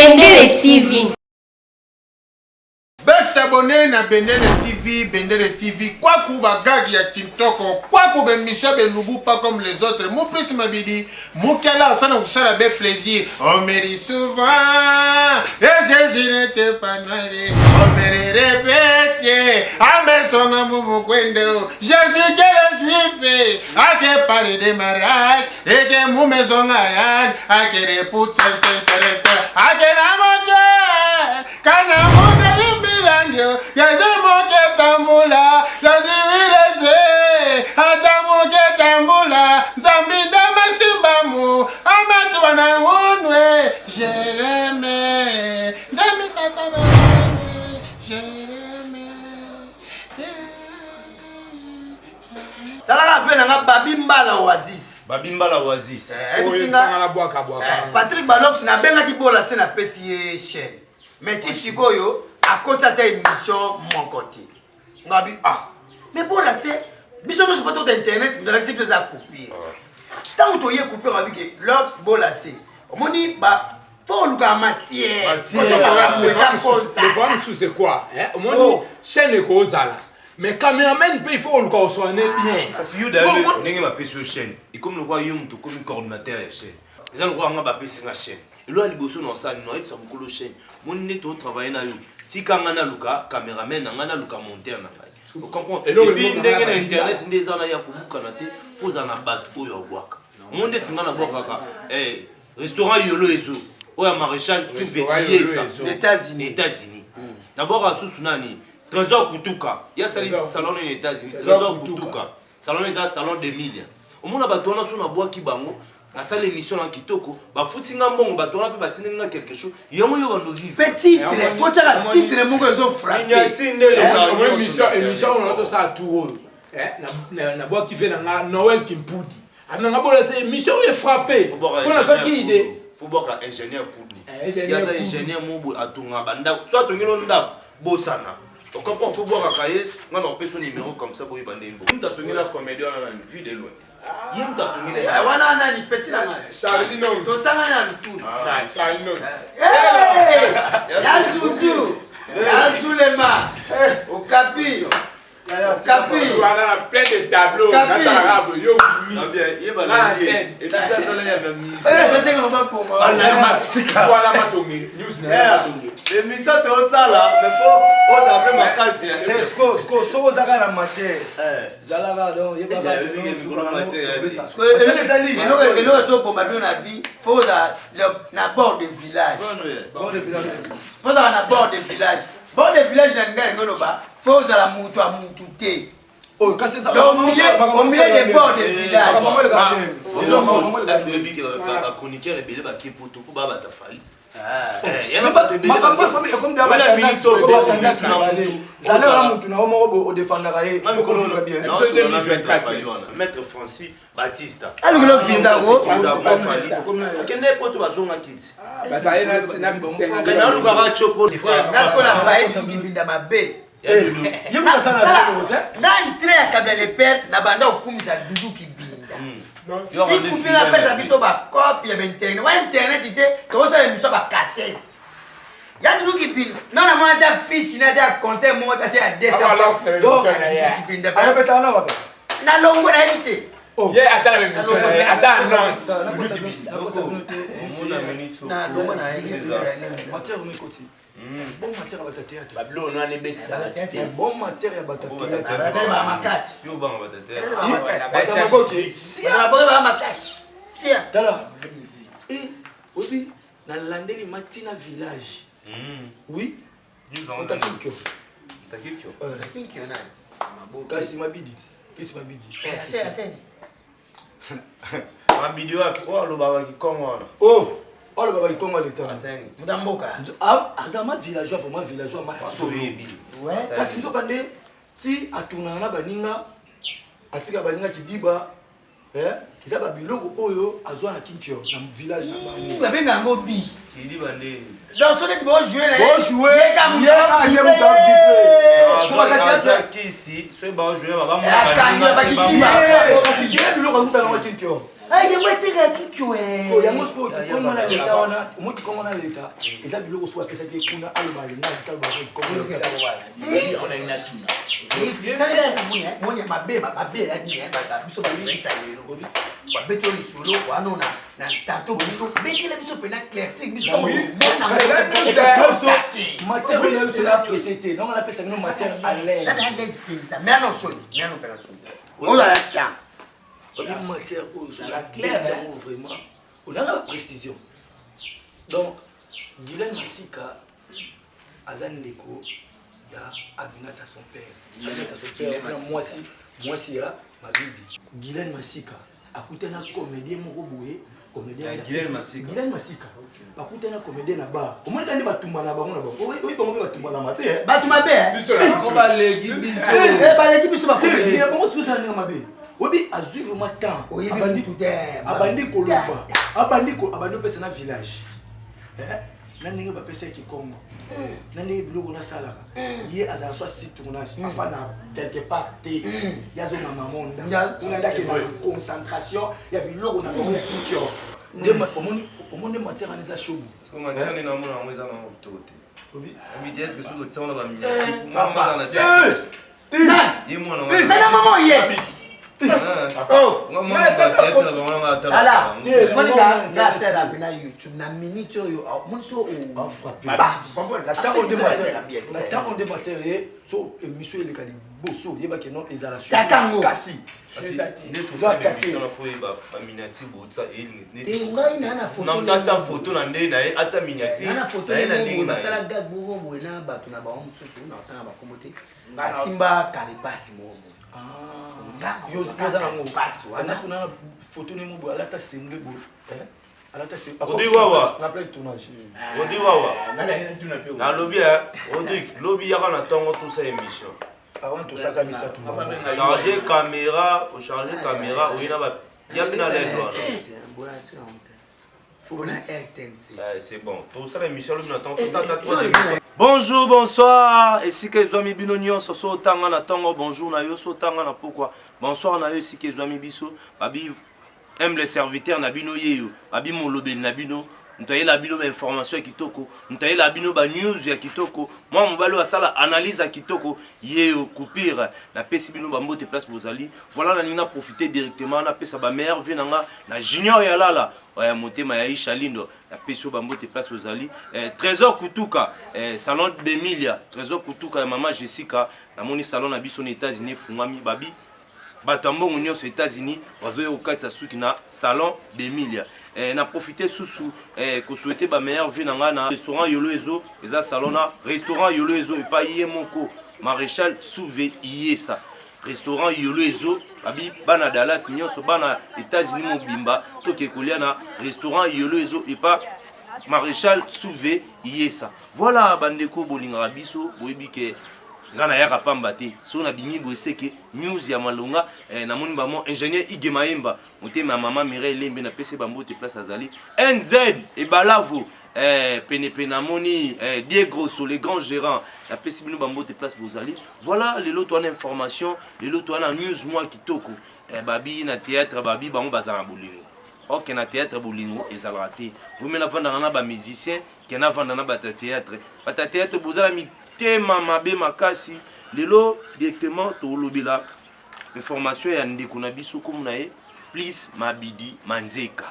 Bendele TV. Besabone na Bendele TV, Bendele TV, kwaku ba gag ya Tintoko, kwaku be mission be lubu pas comme les autres. Mu plus mabidi, mukela asana kusala be plaisir. On me dit souvent, et Jésus n'était pas noir. On me répète, amesonga mumukwendo. Jésus que le juif, a ke parler de mariage, et que mumesonga yan, a ke repousse, a ke na moke, kana moke yimbilandio, yaze moke tambula, yaziwileze, ata moke tambula, Nzambi ndama simbamu, amatuba na ngunwe, Jereme, Nzambi tata na ngunwe, Jereme. Talaka ve nanga Babi Mbala Oasis. Babi Mbala Oasis. Eh, eh, Patrick Balox nabengaki bola se napesi ye chaîne. Mais ti sikoyo akoti ata émission moko te. Ngabi ah. Mais bola se biso nyonso po tota internet moto alakisi biso eza coupure. Ntango toye coupure abi ke Lox bola se omoni ba fo olukaka matière. Koto makambo eza koza. Le problème mosusu c'est quoi? Omoni oh. chaîne ekozala mais cameraman mpe il faut oluka osoane bien. Kasi yo d'ailleurs ndenge bapesi yo chaîne ekomi lokola yo moto okomi coordinateur ya chaîne, eza lokola nga bapesi nga chaîne, eloko ya liboso na osali nayebisa mokolo chaîne moni nde totravaille na yo, tika nga naluka cameraman na nga, naluka monteur na ngai, ocomprendre? Et puis ndenge na internet nde eza na ya kobukana te, fo ozala na bato oyo abwaka mo ndeti nga nabwakaka restaurant Yolo Ezo oyo ya Maréchal Souveyesa États-Unis, nabwaka susu nani, Trésor Kutuka, ya sali salon na États-Unis, Trésor Kutuka salon eza salon d'Emilia. Omona bato wana so nabwaki bango, nasala émission na kitoko, bafuti nga mbongo, bato wana mpe batindeli nga quelque chose, yango yo bando vivre. Pe titre fo tiaka titre moko ezo frappe. Émission oyo tosala tour oyo, nabwaki ve na nga Noël Kimpudi ananga bola se émission oyo efrappe mpo nazwaki idée. Fo bwaka ingénieur Kudu, yaza ingénieur mobo atonga bandako, so atongeli ndako bosana, ocomprend? Fo bwakaka ye, nga na opesa numéro comme ça boyeba ndenge bo mutu atongela comédie wana nani, vue de loin, ye mutu atongela. Wana nani, petit na ngai totanga na lutulu ya zuzu ya zulema okapi. Kapi. Wana na plein de tableaux. Natalaka boye yo bimi. Wana matonge news na matonge. Émission tosala mais faut ozala mpe makasi. Soki oza kaka na matière, zalaka donc yebaka. Eloko ezoboma bino na vie, fo ozala na bord de village, fo ozala na bord de village. Bord de village na ngai elingi oloba fo ozala mutu ya mutu te. Au milieu des bords de village. Oyebi ke bachroniqueur ebele bake poto mpo babata Fali. Zala mutu na yo moko boye odefendaka ye. Maître Francis Batista alukilo visa ko akende poto, bazonga kiti nalukaka copo. Ngasiko na baye kibinda mabe nga entré ya Kabila le père na banda okumisa Dudu Kibinda tikupinga apesa biso bacope ya bainternet wa internet te, tokosala émission bacassette ya Dudu Kibinda. Non, na mona ata fiche na ata ya concert moko ata ya 200 Kibinda na longo nayebi te. Ye ata na émission na ye ata annonce Dudu Kibinda. Na longo nayebi. Bon matière ya bato ya théâtre. Babilo wana ebetisaka te. Bon matière ya bato ya théâtre. Makasi. Bato ya maboke. Maboke baa makasi. Tala, oyebi nalandeli matina village, oui, otakinkio kasi mabidi ti plus mabidi. Mabidi wapi oyo alobaka kikongo wana? Oh, alobaka kikongo leta. Muta mboka. Aza ma villageois, vraiment villageois ma solo, kasi nzoka nde ti atournaka na baninga, atika baninga kidiba. Eza babiloko oyo azwa na Kinkio na village na bango. Babenga yango bi kidiba ndeni. Donc so neti bojoue na bojoue ye moto. Kisi soki baojoue. Akangi bakidiba. Kasi ye biloko akuta nango Kinkio. Yango etekaka kikio. Yango sikoyo kikongo na leta wana, omoi kikongo na leta eza biloko soki apesaki ye kuna aloba lingala te, aloba kikongo. Moni mabe mabe elaki biso balingisa lelo babeti yo lisolo wana na tanto betela biso mpena claircir biso. Matière oyo biso na presse te, nonga napesa bino matière à l'aise. À l'aise mpenza, mais ano soni, mais ano mpena soni oyo ata oyebi matière oyo soki abeti yango vraiment onanga ba précision. Donc Guylaine Masika aza ndeko ya Aminata, son père, Aminata son père na mwasi, mwasi ya Mabidi. Guylaine Masika akutana comédien moko boye, comédien Guylaine Masika bakutana comédien na bar. Omonika nde batumba na bango na bango, oyi bango mpe batumba na mabe. Bato mabe. Baleki biso. Baleki biso. Bango sikoyo ezala ndenge mabe. Oyebi, azwi vraiment temps, abandi koloba, abandi opesa na village na ndenge bapesaki Kongo, na ndenge biloko nasalaka. Ye azala so asi tournage, afanda quelque part te, ye azonga mama kuna ndaki na concentration ya biloko na bango ya kikio. Nde omoni, omoni matière wana eza shobu. Matière nde namona yango eza nango kitoko te. Obi est-ce que soki otia wana baminiature, mwana na sisi ye mwana? Mais mama oyebi ala moninga nga asala mpe na YouTube na minute oyo moni so. Na ntango nde matière ye so émission eleka liboso, oyebaki non ezala. Takango. Kasi nde tosala émission na fo oyeba baminiature botsa. Ngai na na photo, atia photo na nde na ye, atia miniature. Na photo na ye na ndenge basala gag moko boye na bato na bango mosusu na otanga bakombo te, asimba kalebasi moko boye. Yoza nango wana photo nemo boye, alata sengle boye, alata. Rodrigue Wawa. Na plein tournage. Rodrigue Wawa, nalobi Rodrigue, lobi yaka na ntongo tosala émission. Avant tosaka misato. Charge caméra, ocharge caméra, oye na ya mpe na lende wana. C'est bon, tosala émission lobi na ntongo, tosala trois émissions. Bonjour, bonsoir, esika ezwami bino nyonso. So otanga na ntongo, bonjour na yo. So otanga na pokwa, bonsoir na yo. Esika ezwami biso, babi humble serviteur na bino yeyo, babi molobeli na bino, moto ayela bino bainformation ya kitoko, moto ayela bino banews ya kitoko, mwa mobali oyo asala analyse ya kitoko, yeyo coupure. Napesi bino bambote place bozali. Voilà, nalingi na profiter directement napesa bameilleurs vœux na nga na Junior Yalala ya motema ya Isha Lindo. Napesi yo bambote place ozali. Trésor Kutuka, salon Bemilia, Trésor Kutuka ya mama Jessica, namoni salon na biso na États-Unis efungwami. Babi bato ya mbongo nyonso États-Unis bazoya kokatisa suki na salon Bemilia. Na profite susu kosouhaiter bameilleurs vœux na ngai na restaurant Yolo Ezo, eza salon na restaurant Yolo Ezo epai ye moko Maréchal Souve Iyesa. Restaurant Yolo Ezo, babi bana Dallas nyonso, bana États-Unis mobimba, toke kolia na restaurant Yolo Ezo epa Maréchal Souve Iyesa. Voilà, bandeko bolingaka biso, boyebi ke ngai nayaka pamba te. So nabimi boye seke news ya malonga. Namoni bamo ingénieur Ige Mayemba, motema ya mama Mireille Lembe, napesi bambote place azali. Nz Ebalavu, penepene namoni Diegroso, le grand gérant, napesi bino bambote place bozali. Voilà, lelo towana information, lelo towana news mwa kitoko. Babi na théâtre, babi bango bazala na bolingo. Ok, na théâtre bolingo ezalaka te. Vomi navandaka na bamusicien ke navanda na bato ya théâtre. Bato ya théâtre boza na mitema mabe makasi. Lelo directement tolobela information ya ndeko na biso, kombo na ye Plus Mabidi Manzeka.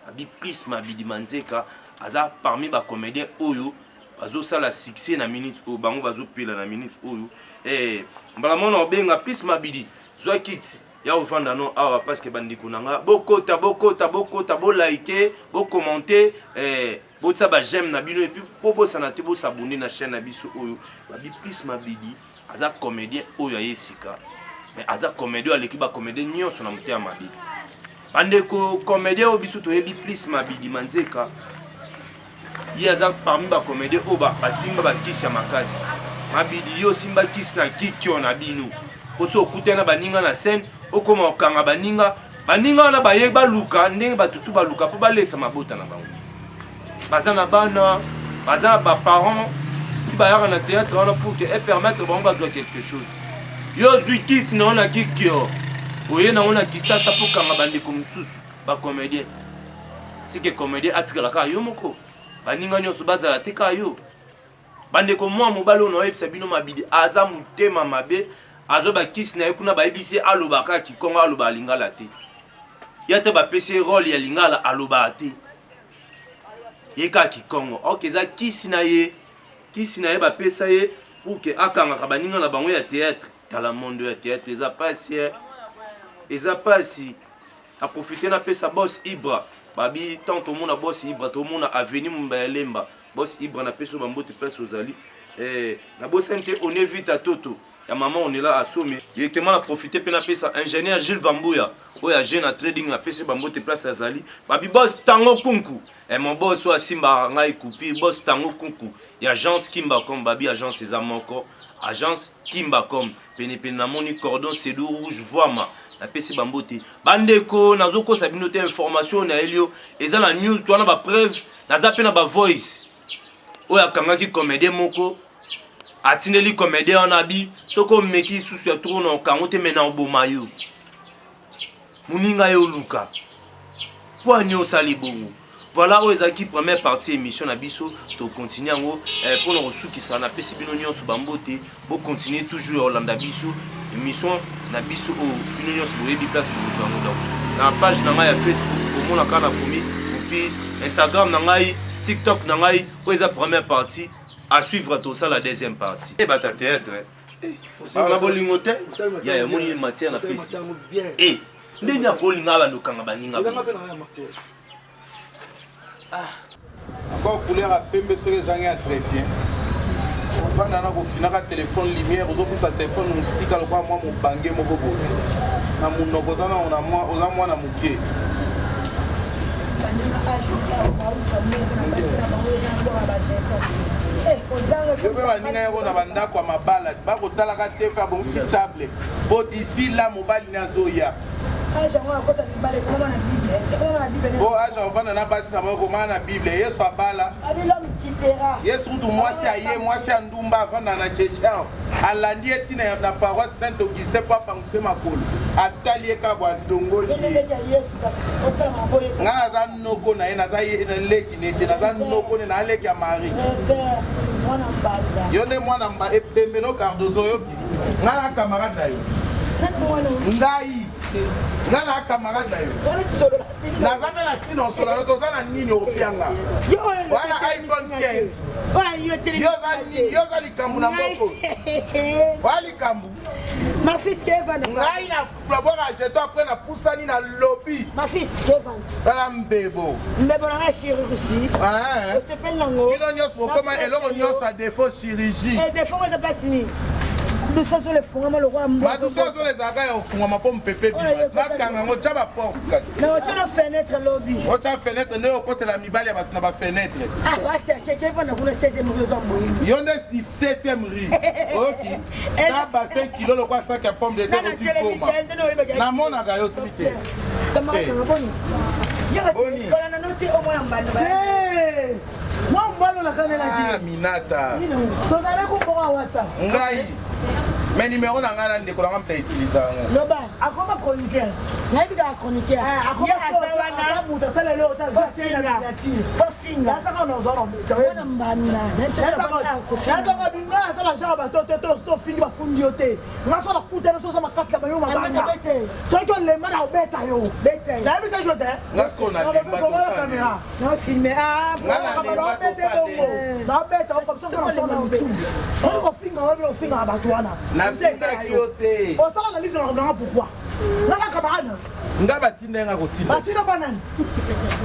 Abi Plus Mabidi Manzeka aza parmi bacomédien oyo bazosala succès na minute oyo, bango bazopela na minute oyo. Mbala mona obenga Plus Mabidi, zwa kiti ya ovanda no awa, parce que bandeko na nga bokota, bokota, bokota, bolike, bokommente, botia baj'aime na bino, et puis bobosana te bos'abonner na chaîne na biso oyo. Babi Plus Mabidi aza comédien oyo aye sika, mais aza comédien oyo aleki bacomédien nyonso na motema mabe. Bandeko comédien oyo biso toyebi, Plus Mabidi Manzeka, ye aza parmi bacomédien oyo basimba bakisi ya makasi. Mabidi, yo osimba kisi na kikio na bino, po so okutani na baninga na scène, okóma kokanga baninga. Baninga wana baye baluka ndenge batutu baluka mpo balesa mabota na bango. Baza na bana, baza na baparent, ti bayaka na théâtre wana pour que epermettre bango bazwa quelque chose. Yo ozwi kisi na yo na kikio, oye nango na Kisasa mpo kanga bandeko mosusu. Ba comédien. C'est que comédien atikala kaka yo moko. Baninga nyonso bazala te kaka yo. Bandeko mwa mobali oyo naoyebisa bino mabidi aza motema mabe azwa bakisi na ye kuna bayebisi ye aloba kaka kikongo aloba lingala te. Ye ata bapesi ye role ya lingala alobaka te. Ye kaka kikongo. Ok eza kisi na ye. Kisi na ye bapesa ye pour que akangaka baninga na bango ya théâtre. Tala mondo ya théâtre eza pasi eh. Eza pasi. Na profiter na pesa boss Ibra. Babi tant tomona boss Ibra tomona avenue Mumba ya Lemba. Boss Ibra na peso ba mbote place ozali. Eh na bosani te one vita toto ya maman onela asome. Directement na profiter pe na pesa ingénieur Jules Vambuya oyo ya jeune na trading na pesi ba mbote place azali. Babi boss tango kunku. Eh mon boss oyo asimbaka ngai coupure boss tango kunku ya agence Kimbacom babi agence eza moko agence Kimbacom penepene namoni cordon cedou rouge voama napesi bambote bandeko nazokosa bino te information oyo nayeli yo eza na news to wana bapreuve naza mpe na bavoice oyo akangaki comédien moko atindeli comédien wana abi soki omeki lisusu ya tro na okango te me na oboma yo moninga yo oluka mpo ani osali bongo voilà oyo ezalaki première partie émission na biso tokontinue yango eh, mpo na kosukisa napesi bino nyonso bambote bokontinue toujours ya kolanda biso émission na biso oyo bino nyonso boyebi place bokozwa yango donc na page na ngai ya facebook omona kaka nakomi opi instagram na ngai tiktok na ngai oyo eza première partie à suivre tosala deuxième partie ebata théâtre eh. na bolingo te ya yamoni matière na pesi eh, ndenge akolinga bandokanga baninga Encore couleur ya pembe soki ezangi entretien ofanda na kofinaka telefone lumière ozopusa telefone mosika lokola mwa mobange moko boye na monoko oza oza mwana moke yo mpe baninga yako na bandako ya mabala bakotalaka te fe abongisi table mpo d'ici la mobali ne azoya Po age akovanda na basi na bango ekomama na bible yesu abala yesu kutu mwasi aye mwasi ya ndumba avanda na chechao alandi ye ntina na paroisse saint augustin mpo apanguse makolo atali ye kaka bwadongoli ye ngai naza noko na ye naza leki ne te naza noko ne na leki ya marie yo nde mwana mba ebembe no cardozo oyoki ngai na camarade na yo ngai ngai na camarade na yo naza mpe na ntina osola yo toza na nini okopianga wana iphone 15 yo oza likambo na mboko oya likambo ngai na nabwaka jeton apres napusani na lobi tala mbebo mbebo na ngai chirurgie ah, osepeli nango bino nyonso bokoma eloko nyonso ya défaut chirurgie eh, défaut eza mpasi nini madusu azolo efungama lokola madusu azolo ezalaka ya kofungwama mpo mopepe nakanga yango tya baporte kasi na otya na fenetre lobi otya fenetre nde okotela mibali ya bato na bafenetre ah, basi akeke evanda kuna 16 rue oza boye yo nde 17e rue oyoki na bassin kilo lokola sac ya pomme de terre oti goma namonaka yo tuli te mwa mbalo nakanelaki ah, minata tozalaki mboka whatsapp ngai mais numéro na ngai na ndeko na ngai moto autiliza yango loba akoma chroniqueur nayebi kaka chroniqueur eh, akoma moto asala eloko te azwa signature finga nasaka na ozwa na obeta wana mbanda nasaka bino naza bagenre bato te to so ofingi bafundi yo te nga so nakutana so oza makasi na bango mabanga soki olemba na obeta yo nayebisaki yo te naofongola kamera naobete bongo naobeta okomsoni kofinga wana ofingaka bato wana nafingaki yo te osala analyse nanga pourquoi nga na camarade nga batinda nga kotinda batinda ba nani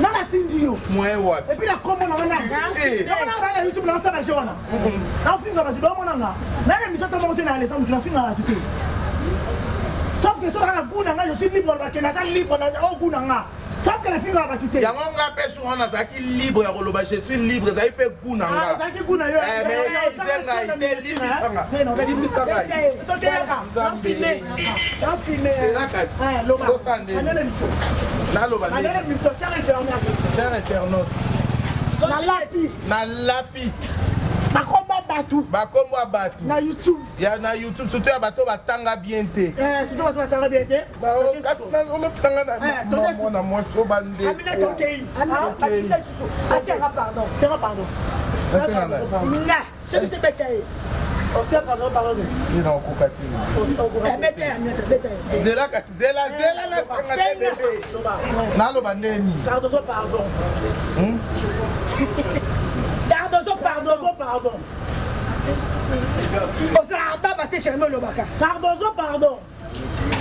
nga natindi yo moyen wapi epuis na kombo na nga nani eh. na na youtube na osala jeu wana nafinga bato baomona nga nana émission to moko te na alesa motu nafinga bato te sauf que soki na gout na nga je suis libre bakende naza libre na o gout na nga sauf que nafingaka bato te yango nga mpe jour wana nazalaki libre ya koloba je suis libre ezalaki mpe gout na nga ah, ezalaki gout na yo eh, mais excuse ngai te limbisa nga limbisa ngai nzambe naloba cher internaute nalapi nalapi nakoma. bato. Bakombo ya bato. Na YouTube. Ya na YouTube surtout ya bato batanga bien te. Eh, surtout bato batanga bien te. Kasi olotanga na eh, mwana mwasi oyo bandeko. Amina tokei. Amina asenga pardon. Senga pardon. Asenga nani? Nga, soki te beta ye. Osenga pardon pardon te. Ye na okoka te. Beta ye Aminata, beta ye. Zela kasi zela zela na senga te bebe. Naloba ndenge nini? Cardozo pardon. Hmm? Cardozo pardon, pardon. Ozalaka baba te Jeremy olobaka. Cardozo pardon.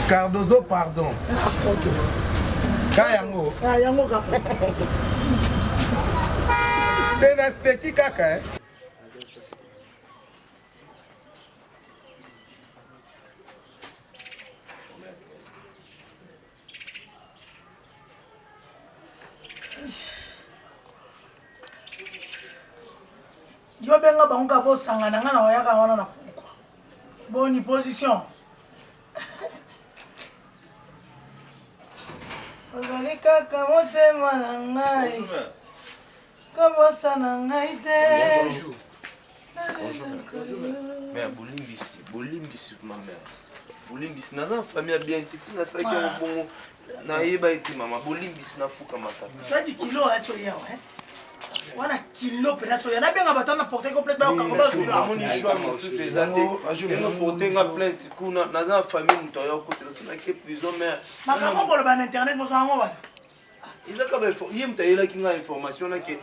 Cardozo pardon. Ah, ok. Ka yango. Ah, yango kaka. Te naseki kaka eh. Yo benga bango ka bosangana nga na oyaka wana na pokwa. Boni position. Ozali kaka motema na ngai. Kobosana ngai te. Bonjour. Bonjour. Mère, bolimbisi, bolimbisi ma mère. Bolimbisi naza famille ya bien te ntina nasalaki yango bongo nayeba ete mama bolimbisi nafukamaka. Kati kilo acho yawa eh. wana kilo mpenza soya nabenga bato wana porte complète bakanga bazwamoni choix mosusu eza te ndenge porte nga plainte kuna naza na famille moto aya okotela so nake prison mare makambo koloba na internet bozwa yango wana eza kaka ye moto ayelaki nga information nake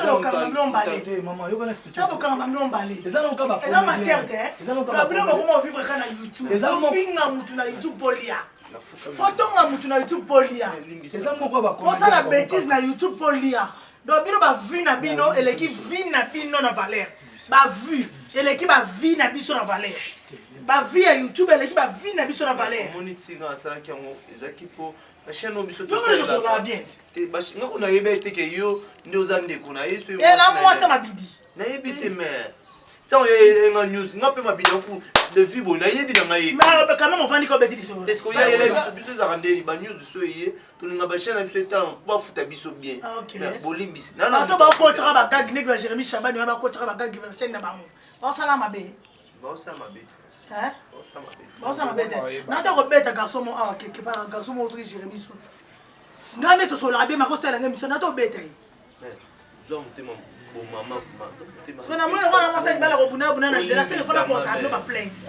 bokanga bino mbale eza matière te bino bakoma ovivre kaka na youtube ofinga motu na youtube bolia fotonga motu na youtube bolia osala bétise na youtube bolia donc bino bavue na bino eleki vie na bino na valeur bavue eleki bavie na biso na valeur bavie ya youtube eleki bavie na biso na valeur omoni ntinga asalaki yango ezalaki mpo bachaine oyo biso tosalelaka bien te nga ko nayebi ete ke yo nde oza ndeko na ye soki eh, na mwasi mabidi nayebi te mais ntango ye nga news nga mpe mabidi aku de vie boye nayebi na ngai ye quand même ovandi ko obeti lisolo est ce que oya yela biso biso ezalaka ndeni ba news biso eye tolinga bachaine na biso etala mpo bafuta biso bien ah, bolimbisi bato bakotaka bagagi neti ba jérémi chabani wana bakotaka bagagi bachaine na bango baosala mabe baosala mabe baosala mabe te nata kobeta garçon mo awa quelque part garçon moko soki jérémi susu ngai nde tosololaka bien makosala ngai mission nata obeta ye zwa motema bomama so namoni lokola mwasi libala kobunabuna na nzela seke mpona kota bino baplainte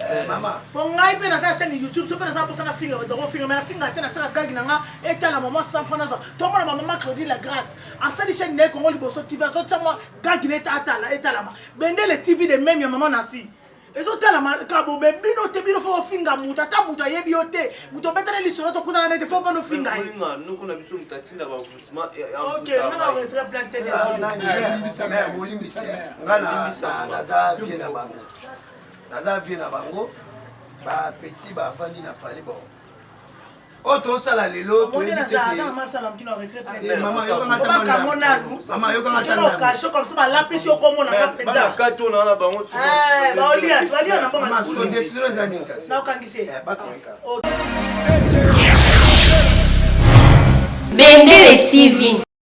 mpo ngai mpe naza chaîne youtube so mpe naza mposa nafinga bato bakofinga mai nafinga te natiaka gagi na nga etala mama sanfa nazwa tomona bamama claudine la grâce asali chaîne na ye kongo liboso tv azotia mwa gagi na ye etalama bendele tv de meme ya mama nasi ezotalama kabobe bino te bino fo ofinga moto ata moto ayebi yo te moto obetana lisolo tokutana nete fo vanda ofinga ye noko na biso moto atinda bavoutema bolimbisa nga naza vie na bango naza vie na bango bapetit bavandi na palais bon oyo tosala lelo toyebibakango nanu occasion comme ça balapisi yo komona nga mpenza na bango baolia balia na mbongo naokangisi Bendele TV.